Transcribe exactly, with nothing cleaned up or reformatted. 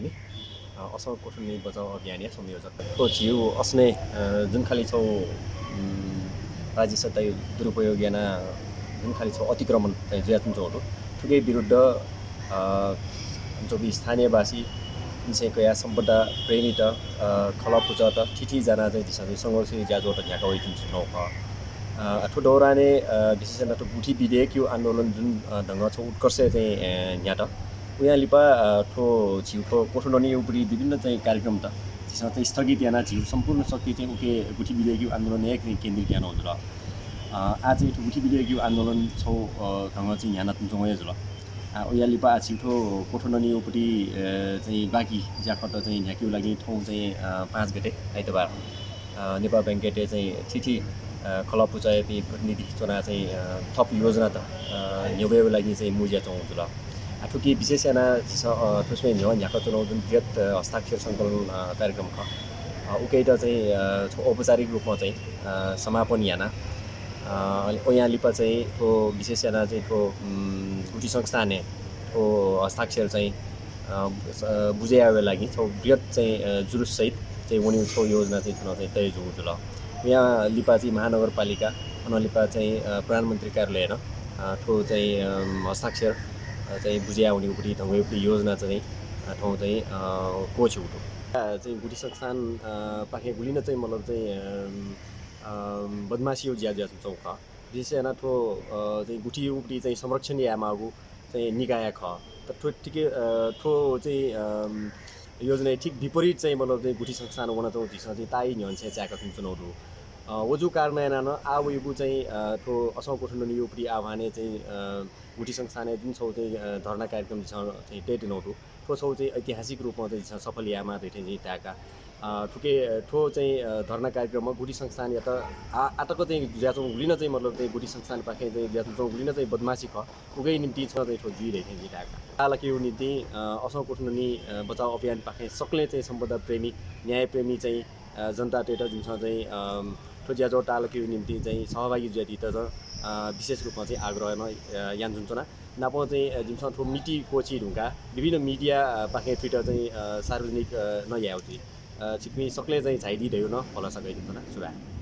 अ, असं कोठुननी बचाव अभियानया संयोजक। थ्व झीगु असनय्, अ, जुन खालि छौ, उम्, राज्य सत्ताया दुरुपयोग याना जुन खालि छौ अतिक्रमण चाहिँ जुयाच्वंच्वंगु दु। थुकिया विरुद्ध, अ, झीपिं स्थानीयवासी, इमिसं कयाः सम्पदा प्रेमीत, अ, खलः पुचःत थीथी जाना चाहिँ झीसं चाहिँ संघर्ष ज्याझ्वःत न्ह्याका वइच्वंगु खः। अ, थ्व दौरानय्, अ, विशेष यानाः थ्व गुठी विधेयकया आन्दोलन जुन, अ, ढंगं छौ उत्कर्ष चाहिँ, अ, न्ह्यात। उयां लिपा, अ, थ्व झीगु थ्व कोठुननी उपरि विभिन्न चाहिँ कार्यक्रमत झीसं चाहिँ स्थगित याना झीगु सम्पूर्ण शक्ति चाहिँ उके गुठी विधेयकया आन्दोलनय् चाहिँ केन्द्रित यानागु जुल। अ, आः चाहिँ थ्व गुठी विधेयकया आन्दोलन छौ, अ, ढंगं चाहिँ न्ह्यानाच्वंगु हे जुल। अ, उया लिपा आः झीगु थ्व कोठुननी उपरि, अ, चाहिँ बाँकी ज्याखँत चाहिँ न्ह्याकेगु लागि थौं चाहिँ, अ, पाँच गते आइतबार, अ, नेपाल बैंकयात चाहिँ थीथी, अ, खलः पुचःयापिं प्रतिनिधि च्वना चाहिँ, अ, थप योजनात, अ, न्ह्यब्वयेगु लागि चाहिँ मुंज्या च्वंगु जुल। आः थुकी विशेष याना झीसं, अ, थ्व स्वयां न्ह्यः न्ह्याकाच्वनागु जुन बृहत्, अ, हस्ताक्षर संकलन, अ, कार्यक्रम खः। अ, उकेत चाहिँ, अ, छौ औपचारिक रूपमा चाहिँ, अ, समापन याना। अ, अले उयां लिपा चाहिँ थ्व विशेष याना चाहिँ थ्व, उम्, गुठी संस्थानय् थ्व हस्ताक्षर चाहिँ, अ, स-, अ, बुझे यायेगु लागि छौ बृहत् चाहिँ, अ, जुलुस सहित चाहिँ वनेगु छौ योजना चाहिँ थन चाहिँ तय जूगु जुल। उयां लिपा चाहिँ महानगरपालिका, अनं लिपा चाहिँ, अ, प्रधानमन्त्री कार्यालयनं, अ, थ्व चाहिँ, अ, हस्ताक्षर, अ, चाहिँ बुझे यायेगु उपरि धंगु उपरि योजना चाहिँ, अ, थौं चाहिँ, अ, क्वःछिउ दु। अ, चाहिँ गुठी संस्थान, अ, पाखें गुलिं नं चाहिँ मतलब चाहिँ, अ, अ, बदमासीया ज्या जुयाच्वंगु खः। विशेष याना थ्व, अ, चाहिँ गुठी उपरि चाहिँ संरक्षण यायेमाःगु चाहिँ निकाय खः। तर थ्व ठीक, अ, थ्व चाहिँ, अ, योजनाया ठीक विपरीत चाहिँ मतलब चाहिँ गुठी संस्थान वनाच्वंगु झीसं चाहिँ ताःई न्ह्यःने चाहिँ चाय्काच्वनाच्वनागु दु। अ, व जूगु कारणं याना नं आः वइगु चाहिँ, अ, थ्व असं कोठुननी उपरि आह्वानय् चाहिँ, अ, गुठी संस्थानय् जुन छौ चाहिँ, अ, धर्ना कार्यक्रम झीसं चाहिँ तयेत्यनागु दु। थ्व छौ चाहिँ ऐतिहासिक रूपमा चाहिँ झीसं सफल यायेमाः धइथें चाहिँ ताय्का। अ, थुके, अ, थ्व चाहिँ, अ, धर्ना कार्यक्रममा गुठी संस्थानयात आ-, आःतक चाहिँ जुयाच्वंगु गुलिं नं चाहिँ मतलब चाहिँ गुठी संस्थानपाखें चाहिँ जुयाच्वंगु गुलिं नं चाहिँ बदमासी खः। उकिया निंतिं छकः चाहिँ थ्व जुइ धइथें चाहिँ ताय्का। ताःलाकेगु निंतिं, अ, असं कोठुननी, अ, बचाव अभियानपाखें सकलें चाहिँ सम्पदा प्रेमी, न्याय प्रेमी चाहिँ, अ, जनतातय्त जिमिसं चाहिँ, अ, थ्व ज्याझ्वः ताःलाकेगु निंतिं चाहिँ सहभागी जुयादीत चाहिँ, अ, विशेष रूपमा चाहिँ आग्रह नं, अ, यानाच्वनाच्वना। नापं चाहिँ, अ, जिमिसं थ्व मिति क्वःछी धुंकाः विभिन्न media, अ, पाखें थुइत चाहिँ, अ, सार्वजनिक, अ, नं यायेगु जुइ। अ, छिकपिं सकलें चाहिँ झायादी धइगु नं भलसा कयाच्वनाच्वना। सुभाय्।